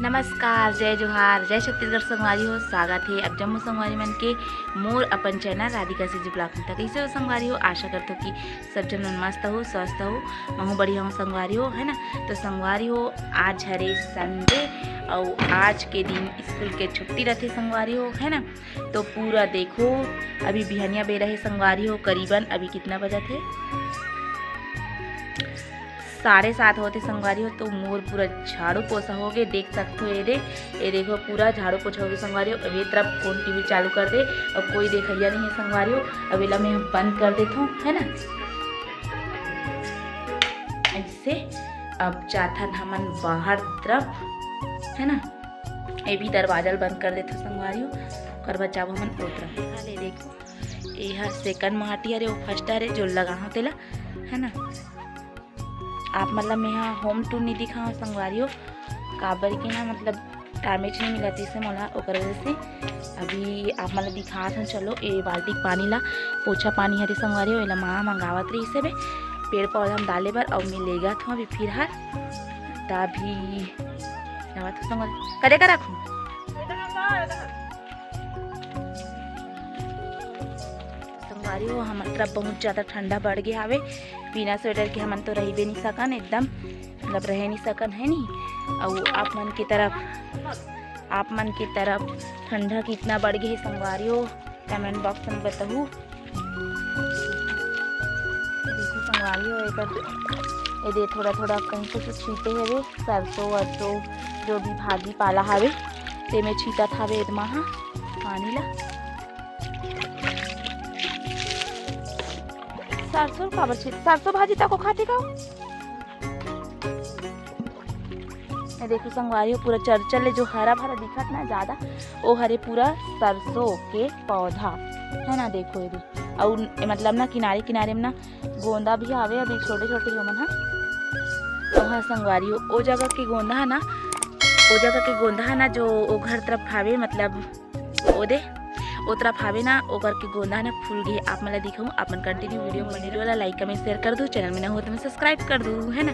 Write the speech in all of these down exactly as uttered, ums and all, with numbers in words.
नमस्कार, जय जोहार, जय छत्तीसगढ़ संगवारी हो। स्वागत हे अब जम्मो संगवारी मन के मोर अपन चैनल राधिका सिजी ब्लॉग में। त कइसे हो संगवारी हो? आशा करथो कि सब झन मन मस्त हो, स्वस्थ हो। महू बढ़िया हूँ संगवारी हो, है ना। तो संगवारी हो, आज हरे संडे, अउ आज के दिन स्कूल के छुट्टी रथे संगवारी हो, है ना। तो पूरा देखो, अभी बिहनिया बेरा हे संगवारी हो, करीबन अभी कितना बजत हे? साढ़े सात होते संगवारी हो। तो मोर पूरा झाड़ू पोछा हो गए, देख सकते हो ये दे, ये देखो पूरा झाड़ू पोछा हो गए संगवारी हो। अब ये तरफ कौन टीवी चालू कर दे, अब कोई देखइया नहीं है संगवारी हो। अब एला मैं बंद कर देता हूँ, है ना। ऐसे अब जाथन हमन बाहर तरफ, है ना। ये भी दरवाजा ल बंद कर देथो संगवारी हो, ओकर बाद जाबो हमन ओ तरफ। हाँ, ले देखो, ये हर सेकंड माटी हरे, वो फर्स्ट हरे जो लगाहूँ तेला, है ना। आप मतलब मैं यहाँ होम टूर नहीं दिखाऊँ संगवारी हो, काबर के ना मतलब टाइमेच नहीं मिलत इसे मोला, ओकर वजह से अभी आप मन ल दिखात हूँ। चलो, ए बाल्टी के पानी ला, पोछा पानी हरे संगवारी हो, एला माँ मंगावत रहिस हे बे, पेड़ पौधा में डाले बर, अउ मैं लेगत हूँ अभी फिर हर, त अभी लावत हूँ संगवारी, कदे का रखूँ संगवारी हो। हमर तरफ बहुत ज़्यादा ठंडा बढ़ गया हवे, बिना स्वेटर के हमन तो रहिबे नहीं सकन, एकदम मतलब रहे नहीं सकन, है नी। अउ आप मन की तरफ, आप मन की तरफ ठंडा कितना बढ़ गया है संगवारी हो, कमेंट बॉक्स में बताहू। देखो संगवारी हो, एकर ये दे थोड़ा थोड़ा कहीं कुछ छींटे हवे, सरसों वरसों जो भी भाजी पाला हवे, तेमे छींटत हवे एदमा हा पानी ला। सरसों काबर छींट, सरसों भाजी तको खाते का? ये देखो संगवारी हो, पूरा चरचर ले जो हरा भरा दिखत ना ज्यादा, वो हरे पूरा सरसों के पौधा है ना। देखो ये दे, अउ ए मतलब ना किनारे किनारे में ना गोंदा भी आवे, अभी छोटे छोटे ही ओमन ह। तो हाँ संगवारी हो, ओ जगह के गोंदा है ना, ओ जगह के गोंदा है ना जो ओ घर तरफ आवे, मतलब ओ दे, ओ तरफ आवे ना, ओकर के गोंदा ना फूल गे। आप मन ला दिखाऊँ, आप मन कंटिन्यू वीडियो में बने रहो, ला लाइक कमेंट शेयर कर दू, चैनल में ना हो तो मैं सब्सक्राइब कर दू, है ना।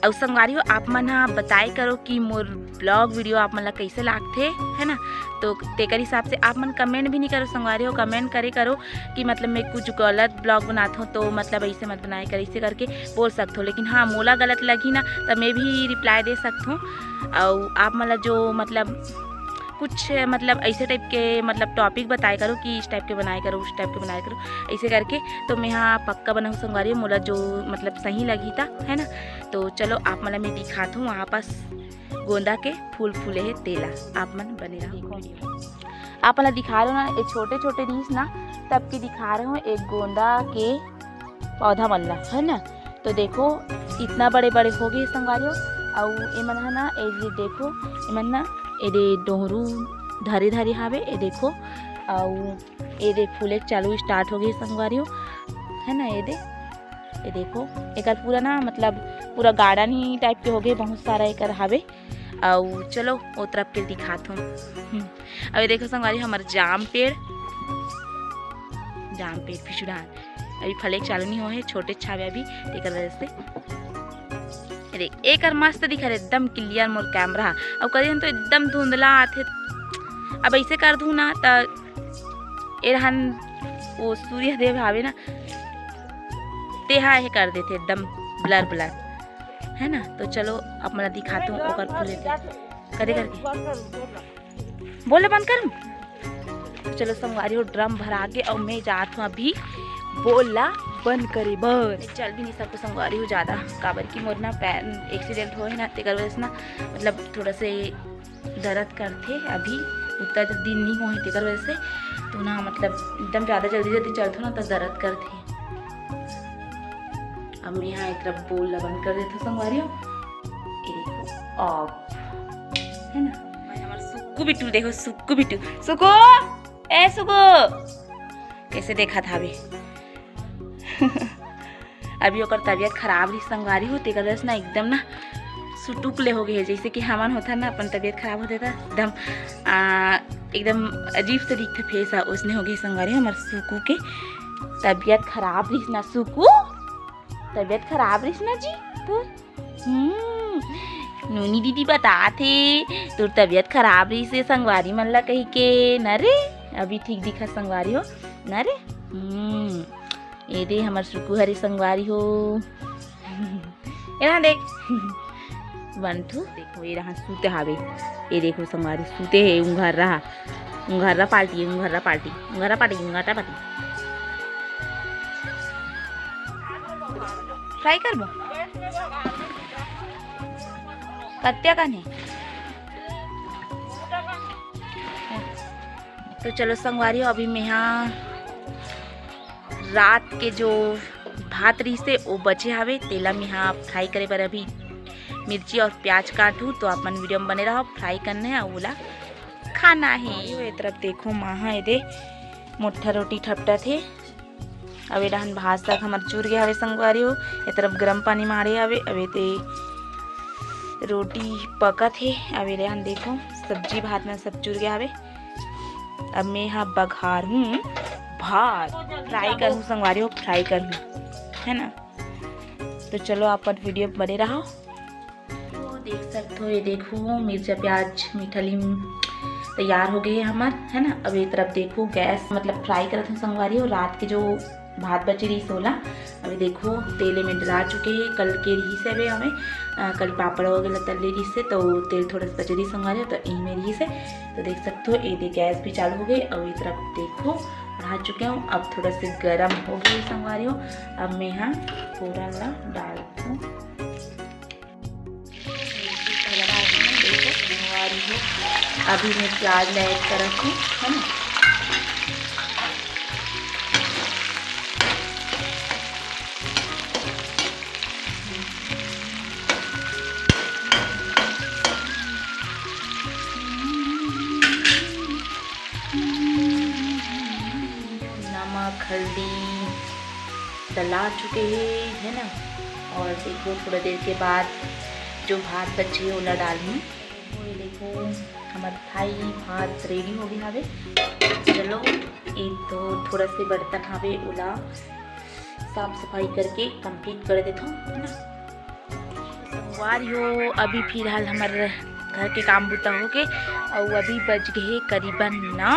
अउ संगवारी हो, आप मन हा बताए करो कि मोर ब्लॉग वीडियो आप मन ला कैसे लागथे, है ना। तो तेकर हिसाब से आप मन कमेंट भी नहीं करो संगवारी हो, कमेंट करे करो कि मतलब मैं कुछ गलत ब्लॉग बनात हूँ तो मतलब ऐसे मत बनाए कर, ऐसे करके बोल सकत हो। लेकिन हाँ, मोला गलत लगी ना तो मैं भी रिप्लाई दे सकत हूँ। अउ आप मन ला जो मतलब कुछ मतलब ऐसे टाइप के मतलब टॉपिक बताए करो कि इस टाइप के बनाए करो, उस टाइप के बनाए करो, ऐसे करके। तो मैं हाँ पक्का बनाऊँ संगवारी हो, मोला जो मतलब सही लगी था, है ना। तो चलो आप मन ला मैं दिखात हूँ वहाँ पास गोंदा के फूल फूले हे तेला। आप मन बने रहो। आप मन ला दिखा रहे हो ना, ये छोटे छोटे रिहिस ना, तब के दिखा रहे हो एक गोंदा के पौधा मन ला, है ना। तो देखो इतना बड़े बड़े हो गए संगवारी हो। अउ एमन ह ना, ए जे देखो, एमन ना ए दे डोहरू धरे धरे हावे, ए देखो। अउ ए दे फूले चालू स्टार्ट हो गई संगवारी हो, है ना। ए दे, ए देखो, एकर पूरा ना मतलब पूरा गार्डन ही टाइप के हो गए, बहुत सारा एकर हावे। अउ चलो ओ तरफ के दिखात हूँ। हम्म, अब ये देखो संगवारी, हमर जाम पेड़, जाम पेड़ फिसुरान अभी फले के चालू नहीं होए, छोटे छावे अभी, तेकर वजह से। ये देख, एकर मस्त दिखत हे, एकदम क्लियर मोर कैमरा ह। अब कदी हम तो एकदम धुंधला आथे, अब ऐसे कर दूँ ना त ए रहन वो सूर्य देव हावे ना, तेहा ये कर देथे एकदम ब्लर ब्लर, है ना। तो चलो आप मन ला दिखात हूँ ओकर फूले के। कदे करके? बोल ले बंद करूँ। तो चलो संगवारी हो, ड्रम भरा के अउ मैं जात हूँ अभी बोल ला बंद करे बर। चल भी नहीं सकूँ संगवारी हो ज़्यादा, काबर कि मोर ना पैर एक्सीडेंट होए ना, तेकर वजह से ना मतलब थोड़ा से दर्द करथे। अभी उतना तो दिन नहीं होए तेकर वजह से, तो ना मतलब एकदम ज़्यादा जल्दी जल्दी चलथो ना तो दर्द करथे। अब मैं यहाँ एक तरफ बोल ला बंद कर देथो संगवारी हो। ये देखो, ऑफ, है ना। भाई हमार सुक्कू बिट्टू देखो, सुक्कू बिट्टू, सुक्कू, ए सुक्कू, कैसे देखत हावे। अभी ओकर तबीयत खराब रही संगवारी हो, तेकर वजह से ना एकदम ना सुटुक ले हो गए, जैसे कि हमन होता ना अपन तबीयत खराब होते त एकदम आ, एकदम अजीब से दिखते फेस, उसने हो गए संगवारी हमार सुक्कू के तबीयत खराब रही ना। सुक्कू, तबीयत खराब रही ना जी तोर। हम्म, नूनी दीदी बतात हे, तोर तबीयत खराब रहिसे संगवारी मन ला कहिके, न रे? अभी ठीक दिखत संगवारी हो, न रे? हम्म, ये दे हमर सुकु हरे संगवारी हो। ये रहा देख। बंठू, देखो, ये रहा सूते हावे। ये देखो संगवारी, सूते हे, उंघर रहा। उंघर रहा पार्टी, उंघर रहा पार्टी, उंघर रहा पार्टी, उंघर रहा पार्टी। फ्राई करबो? कत्या कन हे? तो चलो संगवारी हो, अभी मेहा रात के जो भात रहिसे, वो बचे हावे, तेला मेहा फ्राई करे बर अभी मिर्ची और प्याज काटहूँ। तो आप मन वीडियो में बने रहो, फ्राई करना है, ओला खाना है। ये तरफ देखो, माँ हा एदे मोट्ठा रोटी ठपटत हे। अब ये डहन भात साग हमर चूर गया हवे संगवारी हो। ये तरफ गरम पानी मारे हवे। अब ये दे रोटी पकत हे। अब ये डहन देखो, सब्जी भात में सब चूर गया हवे। अब मैं हा बघारहूँ भात, फ्राई करहूँ संगवारी हो, फ्राई करहूँ, है ना। तो चलो, आप मन वीडियो में बने रहो। तो देख सकते हो, ये देखो, मिर्चा, प्याज, मीठा लीम तैयार हो गए हे हमर, है ना। अब ये तरफ देखो, गैस मतलब फ्राई करत हूँ संगवारी हो, रात के जो भात बचे रहिस ओला। अभी देखो, तेल में डला चुके हे, कल के रहिस हवे हमें, अ, कल पापड़ वगैरह तले रहिस हे, तो तेल थोड़ा सा बचे रहिस संगवारी हो, तो इही में रहिस हे। तो देख सकते हो, ये दे गैस भी चालू हो गई। और ये तरफ देखो, बढ़ा चुके हूँ। अब थोड़ा से गरम हो गई संगवारी हो। अब मैं हा फोरन ला डाल दूँ। देखो, संगवारी हो, अभी मैं प्याज ला ऐड करत हूँ, है ना। नमक, हल्दी डला चुके हे, है ना। और देखो, थोड़ा देर के बाद जो भात बचे हे, ओला डालहूँ। ये देखो, हमर थाई भात रेडी हो गया हवे। चलो, ये तो थोड़ा से बर्तन हवे, ओला साफ सफाई करके कंप्लीट कर देथो, है ना। संगवारी हो, अभी फिलहाल हमर घर के काम बुता होके, अउ अभी बज गए हे करीबन नौ,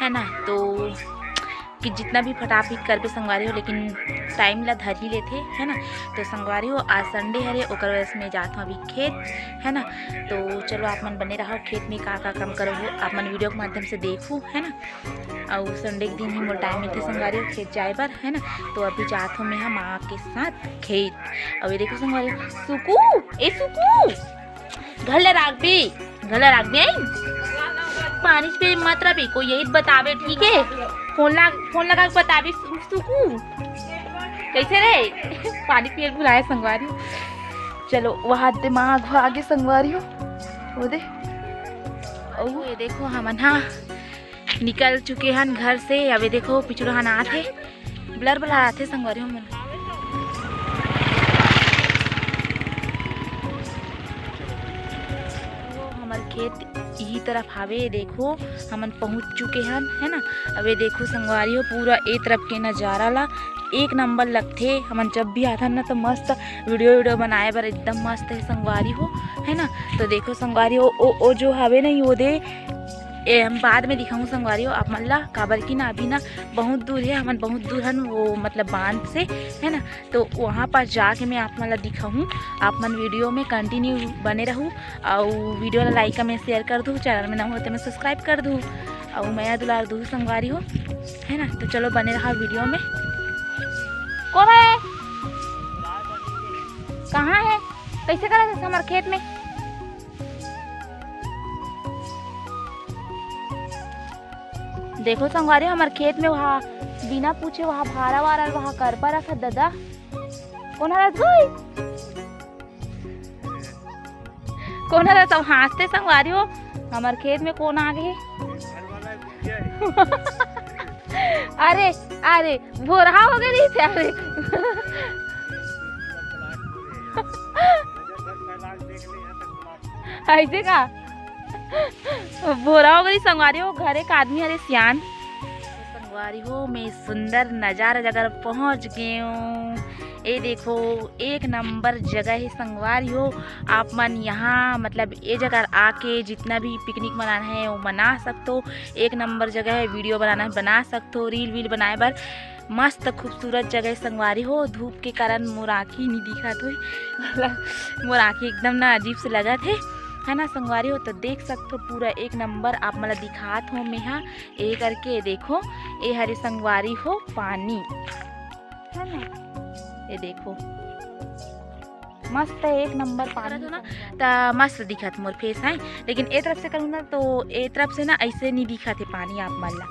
है ना। तो कि जितना भी फटाफट करबे संगवारी हो, लेकिन टाइम ला धर ही लेथे, है ना। तो संगवारी हो, आज संडे हरे, ओकर वजह से मैं जात हूँ अभी खेत, है ना। तो चलो, आप मन बने रहो, खेत में का का काम करो हो, आप मन वीडियो के माध्यम से देखू, है ना। अउ संडे के दिन ही मोर टाइम मिलथे संगवारी हो खेत जाए बर, है ना। तो अभी जात हूँ मैं हा माँ के साथ खेत। अउ ये देखो संगवारी हो, सुकू, ए सुकू, घर ले राखबे, घर ले राखबे, आई पानी पे मत रखबे, कोई यही बतावे, ठीक है। फोन ला, फोन लगा के बतावे, सु-, सुकू कैसे रे? पानी पिए भुलाए संगवारी हो। चलो, वहाँ दिमाग हो आगे संगवारी हो, वो दे। ओ, ये देखो, हमन हा निकल चुके हन घर से। अबे देखो, पिछुड़ा हन आत हे, ब्लर ब्लर आत हे संगवारी हो मन। वो हमर खेत इही तरफ हावे, देखो, हमन पहुँच चुके हन, है ना। अबे देखो संगवारी हो, पूरा ए तरफ के नजारा ला एक नंबर लगथे। हमन जब भी आथन ना, तो मस्त वीडियो, वीडियो बनाए बर एकदम मस्त है संगवारी हो, है ना। तो देखो संगवारी हो, ओ, ओ जो हवे नहीं, वो दे, ए, हम बाद में दिखाऊँ संगवारी हो आप मन ला, काबर कि ना अभी ना बहुत दूर है, हमन बहुत दूर हन वो मतलब बांध से, है ना। तो वहाँ पर जाके मैं आप मन ला दिखाऊँ, आप मन वीडियो में कंटिन्यू बने रहू, अउ वीडियो ला लाइक, कमेंट, शेयर कर दू, चैनल में नवा हो तो मैं सब्सक्राइब कर दू, अउ मया दुलार दू संगवारी हो, है ना। तो चलो बने रहा वीडियो में। कौन है? कहाँ है? कैसे करा था हमारे खेत में? देखो संगवारी, हमर खेत में वहाँ बिना पूछे वहाँ भारा वारा वहाँ करपा रखा दादा। कौन हरस गई? कौन हरस? सब हाँसते संगवारी हो, हमर खेत में कौन आ गए? अरे, अरे, भोरहा हो गए रही थे, अरे। ऐसे का? भोरा हो गई संगवारी हो, घर एक आदमी हरे सियान। संगवारी हो, मैं सुंदर नजारा जगह पहुंच गए हूँ। ये देखो, एक नंबर जगह हे संगवारी हो। आप मन यहाँ मतलब ये जगह आके जितना भी पिकनिक मनाना हे वो मना सकथो। एक नंबर जगह हे, वीडियो बनाना हे बना सकथो, रील वील बनाए बर मस्त खूबसूरत जगह हे संगवारी हो। धूप के कारण मोर आँखी नहीं दिखत होही, मतलब मोर आँखी एकदम ना अजीब से लगत हे, है ना संगवारी हो। तो देख सकथो पूरा एक नंबर आप मन ला दिखात हो मेहा। ये करके देखो, ये हरे संगवारी हो पानी, है ना, ये देखो मस्त हे, एक नंबर पानी करत हो ना, संगवारी। त मस्त दिखत मोर फेस हे, लेकिन ए तरफ से करूँ ना तो ए तरफ से ना ऐसे नहीं दिखत हे पानी आप मन ला।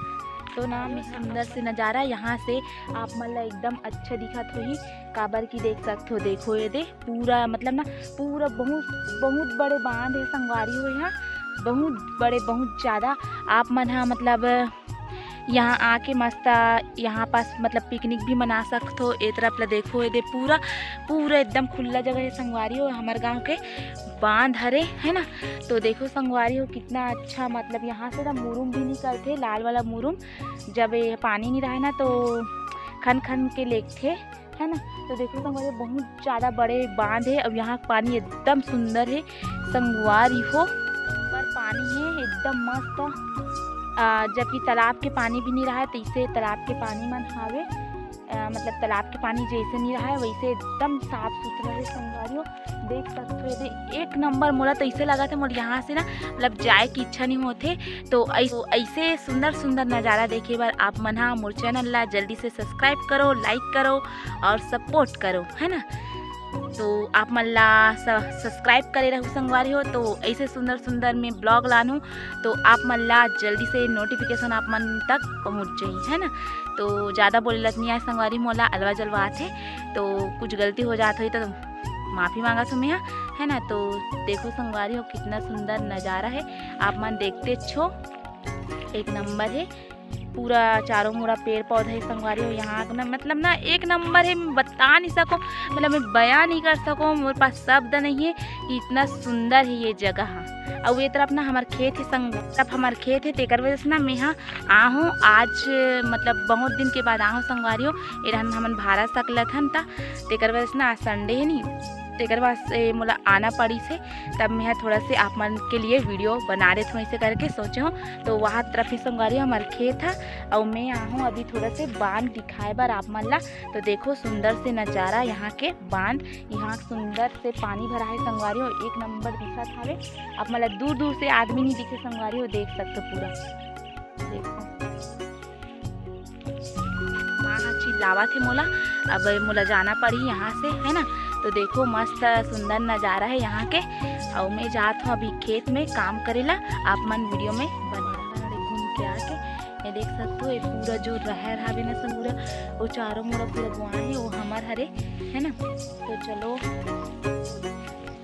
तो ना मैं सुंदर से नज़ारा यहाँ से आप मन ला एकदम अच्छा दिखत होही, काबर की देख सकथो, देखो ये दे पूरा मतलब ना पूरा बहुत बहुत बड़े बांध हे संगवारी हो, यहाँ बहुत बड़े, बहुत ज़्यादा। आप मन हा मतलब यहाँ आके मस्त यहाँ पास मतलब पिकनिक भी मना सकथो। ए तरफ ला देखो, ये दे पूरा पूरा एकदम खुला जगह हे संगवारी हो, हमर गांव के बांध हरे, है ना। तो देखो संगवारी हो कितना अच्छा, मतलब यहाँ से ना मुरुम भी निकलथे, लाल वाला मुरुम, जब ये पानी नहीं रहे ना तो खन खन के लेगथे, है ना। तो देखो संगवारी हो बहुत ज़्यादा बड़े बांध हे। अब यहाँ के पानी एकदम सुंदर हे संगवारी हो, पर पानी हे एकदम मस्त। आ, जबकि तालाब के पानी भी नहीं रहा, तो इसे तालाब के पानी मन हावे, आ, मतलब तालाब के पानी जैसे नहीं रहा है वैसे एकदम साफ सुथरा हे संगवारी हो। देख सकते हो, ये एक नंबर। मोला तो ऐसे लगा था, मोला यहाँ से ना मतलब जाए की इच्छा नहीं होथे। तो ऐस-, ऐसे सुंदर सुंदर नज़ारा देखे बर आप मन हा मोर चैनल ला जल्दी से सब्सक्राइब करो, लाइक करो और सपोर्ट करो, है ना। तो आप मन ला स-, सब्सक्राइब करे रहू संगवारी हो, तो ऐसे सुंदर सुंदर मैं ब्लॉग लानू, तो आप मन ला जल्दी से नोटिफिकेशन आप मन तक पहुँच जाही, है ना। तो ज़्यादा बोले लत नहीं आए संगवारी, मोला अलवा जलवा आथे, तो कुछ गलती हो जात होही तो माफ़ी मांगत हो मेहा, है ना। तो देखो संगवारी हो कितना सुंदर नज़ारा हे, आप मन देखते छो, एक नंबर हे। पूरा चारों मुड़ा पेड़ पौधा हे संगवारी हो। यहाँ के ना मतलब ना एक नंबर हे, मैं बता नहीं सको, मतलब मैं बयां नहीं कर सको, मोर पास शब्द नहीं है कि इतना सुंदर है ये जगह। और ये तरफ ना हमार खेत है संग, तरफ हमार खेत है, तेकर वजह से ना मैं यहाँ आहूँ आज, मतलब बहुत दिन के बाद आहूँ संगवारी हो। ये रहन हमन भारा सकलत हन ता, तेकर वजह से ना आज संडे है नी, तेकर वजह से मोला आना पड़िस हे। तब मैं थोड़ा से आप मन के लिए वीडियो बना देत हूँ, ऐसे करके सोचे हूँ। तो वहाँ तरफ ही संगवारी हो हमार खेत है, और मैं आहूँ अभी थोड़ा से बांध दिखाए बर आप मन ला। तो देखो सुंदर से नज़ारा यहाँ के बांध, यहाँ सुंदर से पानी भरा है संगवारी हो, एक नंबर दिखत हावे। आप मन ला दूर दूर से आदमी नहीं दिखे संगवारी हो, देख सकते हो पूरा। देखो माँ ह चिल्लावत हे मोला, अब मोला जाना पड़ही यहाँ से, है ना। तो देखो मस्त सुंदर नज़ारा है यहाँ के, और मैं जात हूँ अभी खेत में काम करे ला। आप मन वीडियो में बने रहा। घूम के आके ये देख सकते हो, ये पूरा जो रहर हावे ना संगवारी हो, वो चारों मुड़ा पूरा बोआ है, वो हमर हरे, है ना। तो चलो,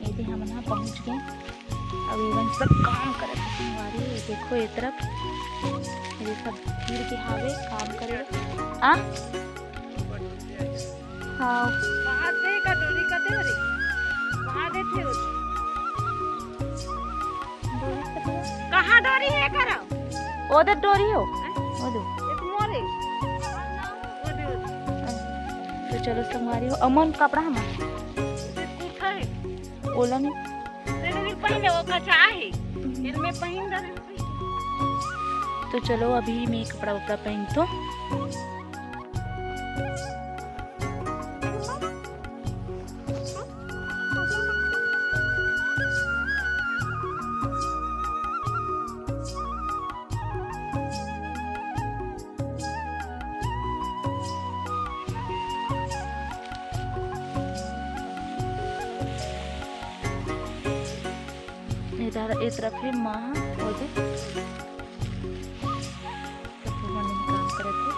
ये दे हमन ह पहुँच गए। अब ये मन सब काम करत हे संगवारी, ये देखो ये तरफ, ये सब भीड़ के हावे काम करे। आ? हाँ। वहाँ दे का डोरी कते हो रे? वहाँ दे थे वो। डोरी कते हो? कहाँ डोरी है करा? ओदे डोरी हो? हैं? ओदे। ये तो मोरे। ओदे, ओदे। तो चलो संगवारी हो, अमन कपड़ा हम। ये कुर्ता है। ओला नहीं। तेरे भी पहले वो कचा है। फिर मैं पहन रहे हूँ। तो चलो अभी मैं कपड़ा उपड़ा पहन तो। इधर ए तरफ है माँ, ओदे। सब भगवान ही काम करत हे।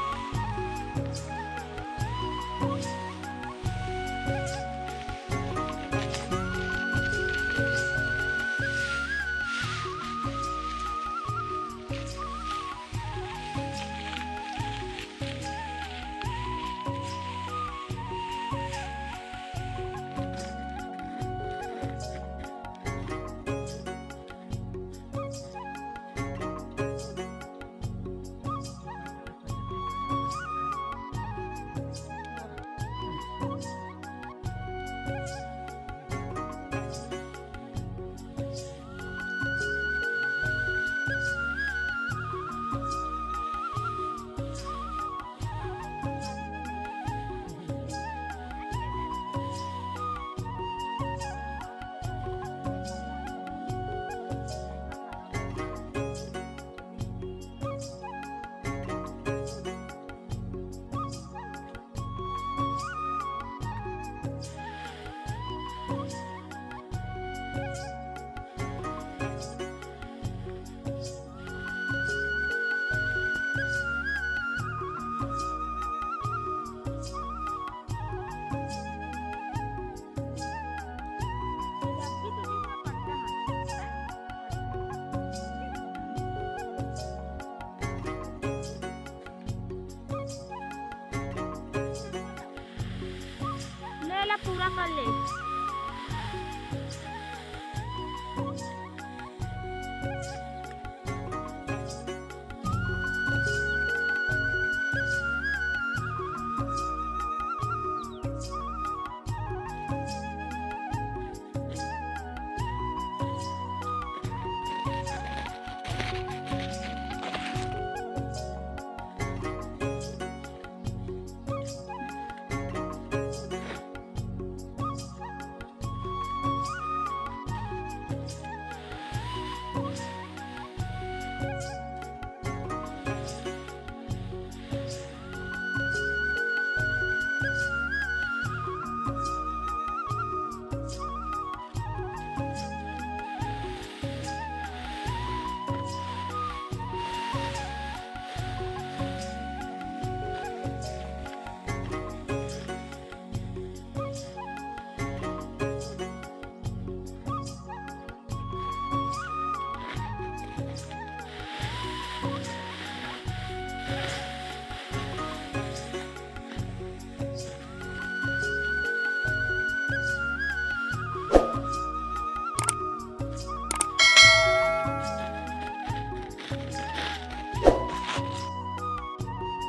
कर ले।